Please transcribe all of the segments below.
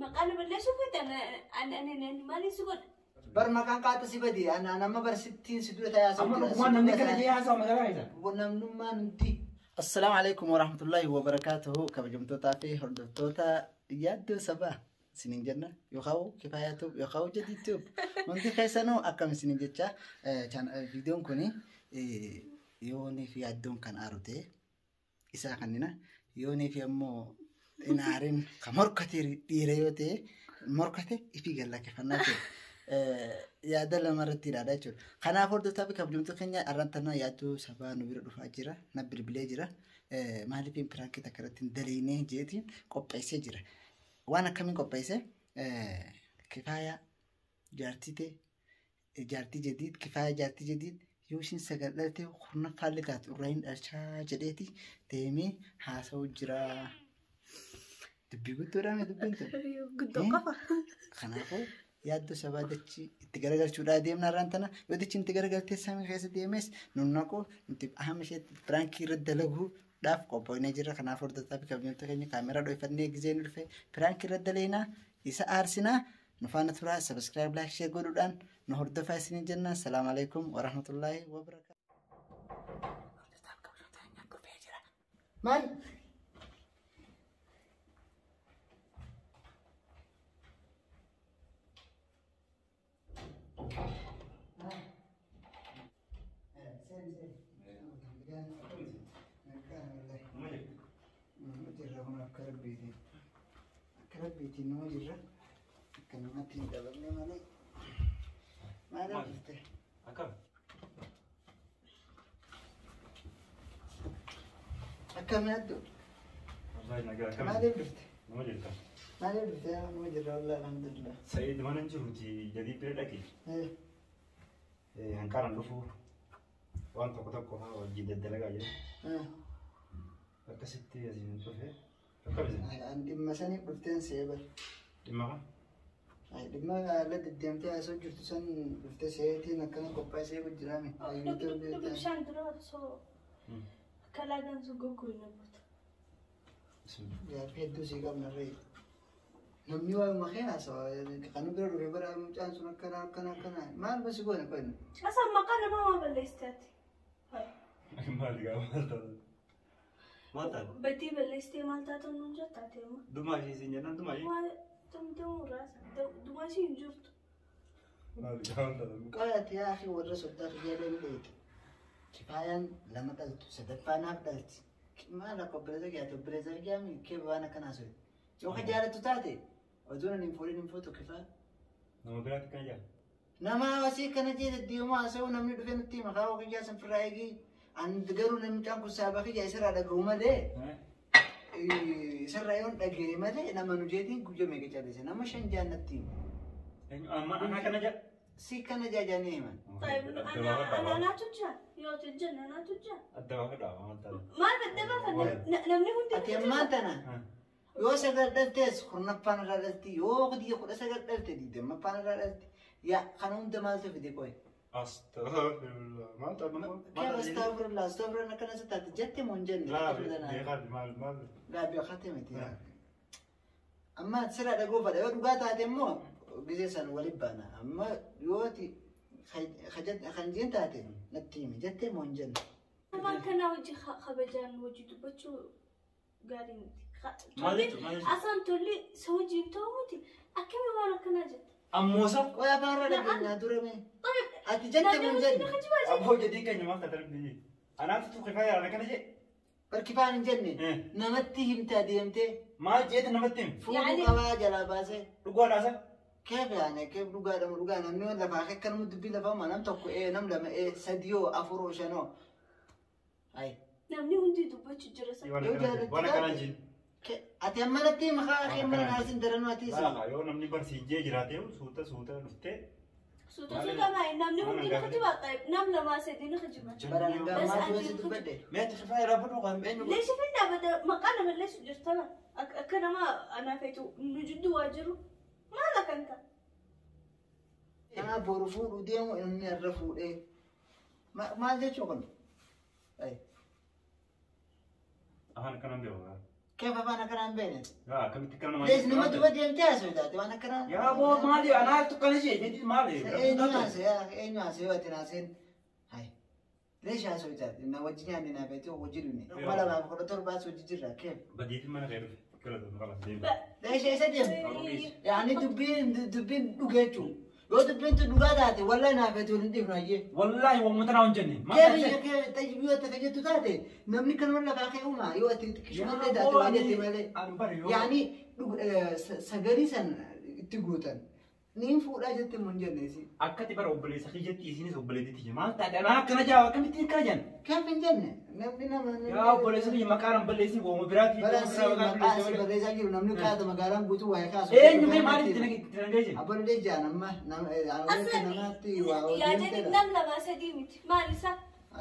Maqaa na balleessuu feete ani maaliin si godha? Bar maqaan qaata si badi ana nama bar sittiin si dura tayaa Amma dhugumaan namni kana jee haasawa magaalaa keessa. Namnummaa nuti. Assalaamu alaikum warahmatullahi wabarakaatuhu kabajamtootaa fi hordoftoota yaaddoo sabaa isiniin jenna yookaan Kifaayaa Tube yookaan Jadid Tube hundi keessanuu akkam isiniin jecha. Viidiyoon kun yoonii fi yaaddoon kan aaru ta'e isaa kannina yoonii fi ammoo hin aarin kan morkate dhiira yoo ta'e morkate ifii gallakkifannaa ta'e yaada lama irratti ilaalaa jechuudha. Kanaaf hordoftoota fi kabajamtoota keenya arraan tanaa yaaddoo sabaa nu bira dhufaa jira. Na bilbilee jira. Maaliif piraankii takka irratti hin daleynee jeetiin qopheessee jira. Waan akkamiin qopheesse? Kifaayaa jaartii ta'e jaartii jadiid Kifaayaa jaartii jadiid yoo ishiin sagal dhalte kurnaffaallee taatu irraa hin dhalchaa jedheeti deemee haasa'u jira. Dubbii guddoodhaan dubbiin tun. Guddoo qofa. Kanaafuu yaaddoo sabaa dachii itti garagalchuudhaa deemna irraan tana yoo dachiin itti garagaltee samii keessa deemes nun naqu nuti ahama isheetti piraankii irra dalaguudhaaf qophoonee jirra. Kanaaf hordoftoota fi kabajamtoota keenya kaameraa dhoofannee gizee nu dhufe piraankii irra daleynaa isa aarsinaa nu faana turaa subscribe like share godhuudhaan nu hordofaa isiniin jenna. Salaamu alaikum warahmatullaahi wabarakaatu. Maal? Jirra kun akka rabbiitiin. Akka rabbiitiin nama jirra. Akka namatti hin dabalne malee. Maal hojjette? Akkam? Akkam yaaddu? Wallahi nagaa akkam? Maaliif dhufte? Nama jirta. Maaliif dhufte? Nama jirra wallahi alhamdulillah. Sa'iid mana hin jiruuti Jadiid bira dhaqi. Hanqaaraan dhufuu waan tokko tokko haa wajjin daddalagaa jiru. Akkasitti asiin dhufe. Akkam isin? An dhimma sanii dhufteen see bar. Dhimma kam? Dhimma haala deddeemtee haasoo jirtu san dhuftee seetiin akkana qophaa'ee jiraame. Bishaan dura osoo akka laagaan sun goggogu hin guutu. Gaaffii hedduu sii qabna irra. Namni waa'uma kee haasawa. Kan bira dhufe bara mucaan sun akkana akkana akkana. Maal basi goone qoyne? Asaan maqaa namaa maa balleessite ati? Maali gaa maal taatu? Maal taatu? Badii balleessitee maal taatu nuun jetta ati amma? Dumaa ishee siin jennaan dumaa ishee. Maal tumtee muraasa dumaa ishee hin jirtu. Maali gaa maal taatu? Qoyati yaa akhi warra soddaa kiyyaalee ni dheeyte. Kifaayaan lama dhaltu sadaffaa naaf dhalti. Maal akka obboleessa kiyyaati obboleessa kiyyaami kee waan akkanaa soyi. Yoo ka jaalattu taate oduun ani hin fuudhin hin fuutu kifaa. Nama biraatti kan jaa. Nama asii kana jee deddeemaa haasa'u namni dhufee nutti hima kaa'uu kiyyaa san firraa eegi. An garuu namni mucaan kun saaba kiyya isarraa dhaga'u malee isarraa yoon dhaga'e malee nama nu jeetiin guyyaa meeqa callise nama shan jaannatti hima. Eenyu amma anaa kana jaa? Si kana jaajanii himan. Anaatu jira yoo jenna anaatu jira. Adda baafadhaa maal taatu? Maal adda baafanne namni hundi Ati ammaan tana yoo sagal dhaltees kurnaffaan irraa dhalti yoo 19 dhalte digdammaffaan irraa dhalti yaa kana hunda maaltu fide qoy. Astaghfirullah. Maal taatu? Kee astaghfirullah astaghfirullah akkana si taate jette moo hin jenne? Beekaa maal maal? Gaabbii wakati miti. Amma sirra dhaguu fadha yoo dhugaa taate immoo gisee san waliin baana. Amma yoo ati kan jeen taate natti himi jettee moo hin jenne? Waan kana hojii kabajaan hojii dubbachuu gaarii miti. Maal jechuudha? Maal jechuudha? Asaan tolli si hojiin ta'u miti akkami waan akkanaa jette? Ammoosa? Qoy afaan irra dhageenyaa dura mee? Ati jette moo hin jenne? Abboo jedhii keenya maal taate rabbi? Anaatu tu kifaaya ana kana jee? Bar kifaan hin jenne namatti himte adeemtee. Maal jeete namatti himi? Fuudhuu qabaa jalaa baasee. Dhugaadhaa isa? Keef yaane keef dhugaadha dhugaa namni waan lafaa akka namni dubbii lafaa maa nam tokko nam lama sadiyoo afuroo shanoo. Ayi. Namni hundi dubbachuu jira sa. Waan akkanaa jiru. Ati amma natti hima kaa kee mana naasin daranuu ati isa. Laa yoo namni barsiijee jiraate suuta suuta dhuftee. Suuta suuta maal namni hundi ni kijiba nam lama sadii ni kijiba. Bara nagaa maal yoo si dubbadde. Mee ati kifaa irraa baduu kan eenyu. Leeshi finna bada maqaa nama leessu jirtama akka nama anaa feetu nu jidduu waa jiru maal akkan ta'a. Kanaaf boru fuudhuu deemu inni irra fuudhee maal jechuu kun? Afaan akkanaan beeku. Keef afaan akkanaa hin beekne? Yaa akkamitti kana nama. Lees nama duba deemtee haasoo taate waan akkanaa. Yaa boo maali anaatu kana ishee jedhi maali? Eenyu haasoo eenyu haasoo ati naaseen. Hai. Lees haasoo taate na wajji nyaanne naa beekte hojii dhumne. 2017 hojii jirra keef. Badiitiin mana kee dhufe. Galatoon qalas deemu. Lees eessa deemte? Yaani dubbiin dhuga jechuudha. Yoo dubbiin tun dhugaa taate wallahi naa beekte waliin dhiifnu ayyee. Wallaahi uummata naa hin jenne. Keef keef tajibii yoo ta'e jettu taate namni kanuma lafaa kee uumaa yoo ati xiqqishumallee taate waan jette malee. Yaani sagarii san itti guutan. Niin fuudhaa jette immoo hin jenne isi. Akkati bara obboleessa kiyyatti isinis obboleettiiti. Maal taate anaa akkana jaa akkamittiin akkana jenna? Keef hin jenne namni nama. Yaa obboleessa kiyya maqaa nan balleessi wooma biraati. Bara maqaa si barreessaa jiru namni kaata magaalaan guutuu waa'ee kaasu. Eenyu mee maaliif itti nageesse? Abboollee jaan amma namaatti waa Yaa jedhi nam lama sadii miti. Maal isa?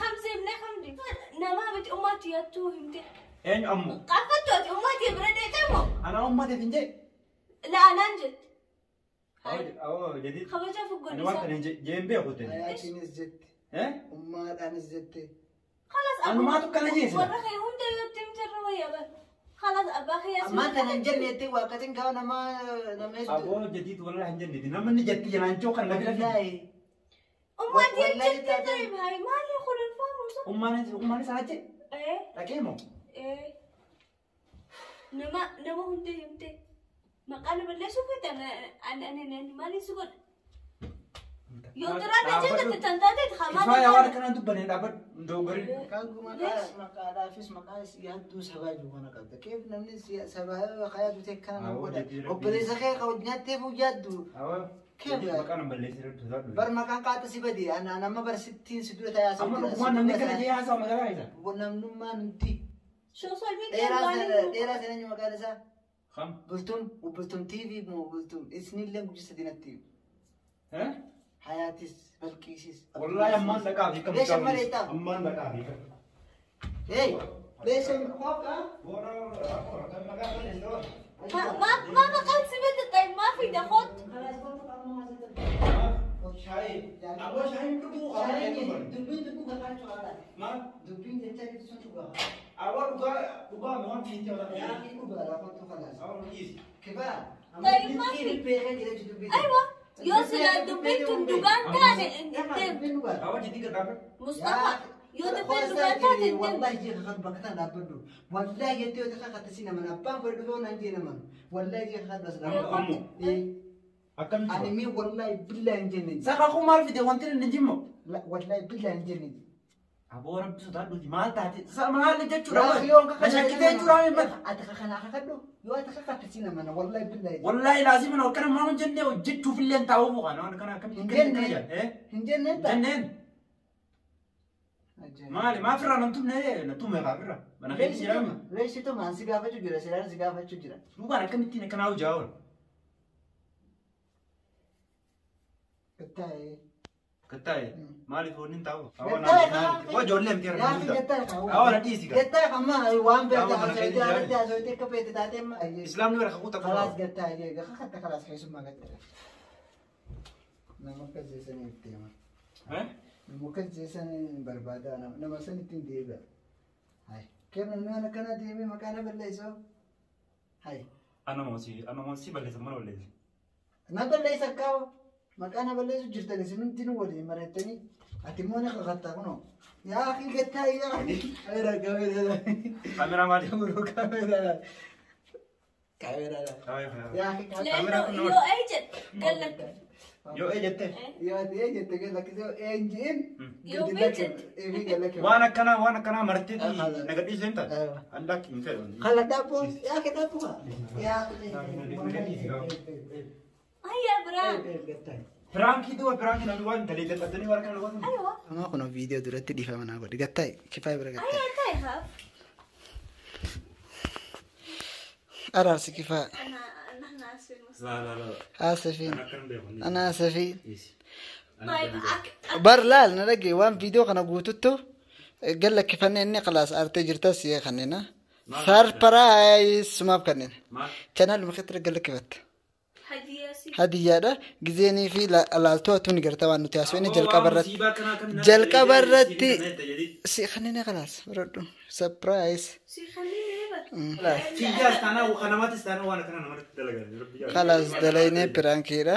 Kamsi himne kamdi. Namaa miti ummaatti yaattuu himte. Eenyu ammoo? Qaaffattu ati ummaatti bira deetee moo? Anaa uummateef hin jee. La'anaan jette. Awoo jedhi. Kabaja Ani waan fuggodhisa. kana jeen beeku ta'e. Ayaatiinis jette. Ummaadhaanis jette. Khalas Anumaatu kana jeesina. Warra kee hunda yoo itti himte irra wayya bara. Khalas abbaa kee asii. Ammaan tana hin jenne jettee waaqatiin gaafa nama nama hedduu. Aboo jadiitu wallahi hin jenne. Namni jetti jalaan joo kan nabi lafi. Wallaahi. Ummaatti Wallahi jette taate. ta'e baay'ee maali kun hin faamusa? Ummaanis ache. Dhaqee moo? Nama nama hunda himte. Maqaa nama balleessuu feete ani ani ani maaliin si godha? Yoo duraan jette tan taate hamaa Kifaaya waan akkanaan dubbanne dhaabbadhu. Doggorin. Maqaan kun maqaadhaafis maqaa yaadduu sabaa jiru kana qabda. Keef namni sabaa kayaatu ta'e kana nama godha. Obboleessa kee ka nyaatteef yaaddu. Keef maqaa nama balleessee irratti sodaadhu. Bar maqaan qaata si bade nama bar sittiin si dura taa'aa Amma dhugumaan namni kana jee haasawa magaalaa isa. Namnummaa nuti. Sooshaal miidiyaan maaliin Dheeraa sana eenyu maqaan isaa? Kam? Bultum Bultum TV moo Bultum isinillee guddisa dinatti. Hayaatis Balqiisis. Wallahi ammaan dhaqaa fi kam. Leesha malee ta'a. Ammaan dhaqaa fi kam. Hey, leesha hoqa. Ma ma maqaan si bade ta'e maa fida hot. Aboo shaayiin dhuguu Dubbiin dubbii kakaachu haala. Maal? Dubbiin jecha ibsuun dhugaa. Aboo dhugaa dhugaa waan fiitti wala. Yaaqii dhugaadha kottu kalaas. Aboo dhiisi. Kibaa. Ta'i maafi. Beekee jira dubbii. Aywa yoo silaa dubbiin tun dhugaan taate hin deemtu. Aboo jiddi gad dhaabbadhu. Mustafa yoo dubbiin dhugaan taate hin deemtu. Wallahi jee kakatu bakka tana dhaabbadhu. Wallahi jettee yoo kakate si naman abbaan fedhe dhufee naan jee naman. Wallahi jee kakatu as dhaabbadhu. Ammoo. Akkamitti? Ani mee wallahi billahi hin jenne. Sakaakuu maal fide wanti inni jimmo? Wallahi billahi hin jenne. Aboo rabbi sodaadhuuti maal taate? Maal jechuudha? Na shakkitee jechuudha mata. Ati kakanaa kakadhu yoo ati kakatte si namana wallahi billahi. Wallahi laazima na akkana maal hin jenne hojjechuuf illee hin taa'uu bu'aa waan kana akkamitti Hin jenne. Hin jenne ta'a. Jenneen. Maali maaf irraa nan tumne na tume kaafirra. Mana keessa jiraama. Leessituma an si gaafachuu jira seeraan si gaafachuu jira. Duubaan akkamittiin akkanaa hojjaa oolu? Gattaa'ee. Gattaa'e maaliif hoonni hin taa'u? Gattaa'e Waa ijoollee miti Yaa argaa gattaa'e Awwa na dhiisi gaa. Gattaa'e amma waan beekta Yaa mana haasawitee keessa irratti haasawitee akka feete taatee amma. Islaamni bara kakuu takka. Kalaas gattaa'e kakatta kalaas keessummaa gattaa'e. Nama akkas jeesanii itti hima. Nama akkas jeesanii barbaada nama san ittiin deebi'a. Hai. Kenna namni waan akkanaa deemee maqaa na balleessoo. Hai. Anuma si balleessa mana balleessa. Na balleessa akkaawwa. Maqaa na balleessu jirtan isin hundinuu waliin mari'attanii ati immoo ni kakattaa kunoo. Yaa akhi gattaa'e yaa akhi. Kameeraa kameeraa. Kaameraa maali? Kameeraa. Kameeraa. Yaa akhi Leello yoo ee jedhe gallatti. Yoo ee jette. Yoo ati ee jette galakkisee ee hin je'in. Yoo bee jette. Eebii galakkisee. Waan akkanaa marteeti na gadhiisee hin taate. Allaa hin fedhu. Kala dhaabboo yaa akhi dhaabboo. Yaa akhi. Ayyaa biraan. Piraankii duuba piraankii namni waan dalee dadhabdanii waan kana waan. Aywa. Amma kun viidiyoo duratti dhiifama naa godhi. Gattaa'e kifaaya bira gattaa'e. Ayyaa ta'e haaf. Araarsi kifaaya. أنا آسفين. لا لا لا. آسفين. أنا كان بيخوني. أنا آسفين. طيب بر لا نلقي وان فيديو كان قوتته قال لك كيف اني خلاص ارتي جرتاس يا خنينا سربرايز ما بكنين كان المخطر قال لك كيفت هدية سي هدية ده جزيني في لالتو توني قرتا وان تياسويني جلقا برت جلقا برت سي خنينا خلاص ردو سربرايز سي خليني بس Kiyyaas taanaa kanamatis taanaa waan akkana namatti dalagan. Rabbi jaalladha. Kalaas dalaynee piraankiidha.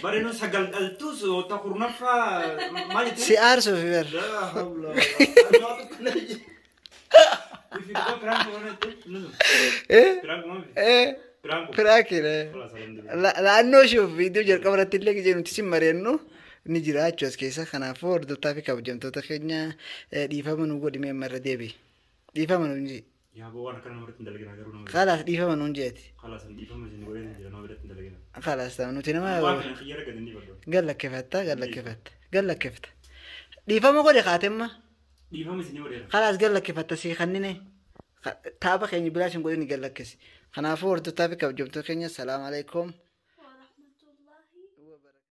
Bareenoo sagal dhaltus ta kurnaffaa maal jettee? Si aarsuuf bar. Laa hawla. Ifi dhugaa piraank waan jettee? Eh? Piraank maal? Eh? Piraank. Piraankiidha. Kalaas alhamdulillah. La'annoo isheef viidiyoo jalqaba irratti illee gisee nuti sin mari'annu ni jira jechuudha as keessa. Kanaafuu hordoftaa fi kabajamtoota keenya dhiifama nu godhime amma irra deebi. Dhiifama nuun jee. Yaa boo waan akkana namarratti hin dalagina garuu nama. Kalaas dhiifama nuun jeeti. Kalaas dhiifama isin godhee jira nama biratti hin dalagina. Kalaas ta'a nuti nama Waan kana xiyyaara gadi ni baddu. gallakkeffatta gallakkeffatta gallakkeffatta. Dhiifama godhe kaatemma. Dhiifama isin godheera. Kalaas gallakkeffatta sii kannine. Taaba keenya bilaa sin godhe ni gallakkisi. Kanaafuu hordoftaa fi kabajamtoota keenya salaamu alaikum.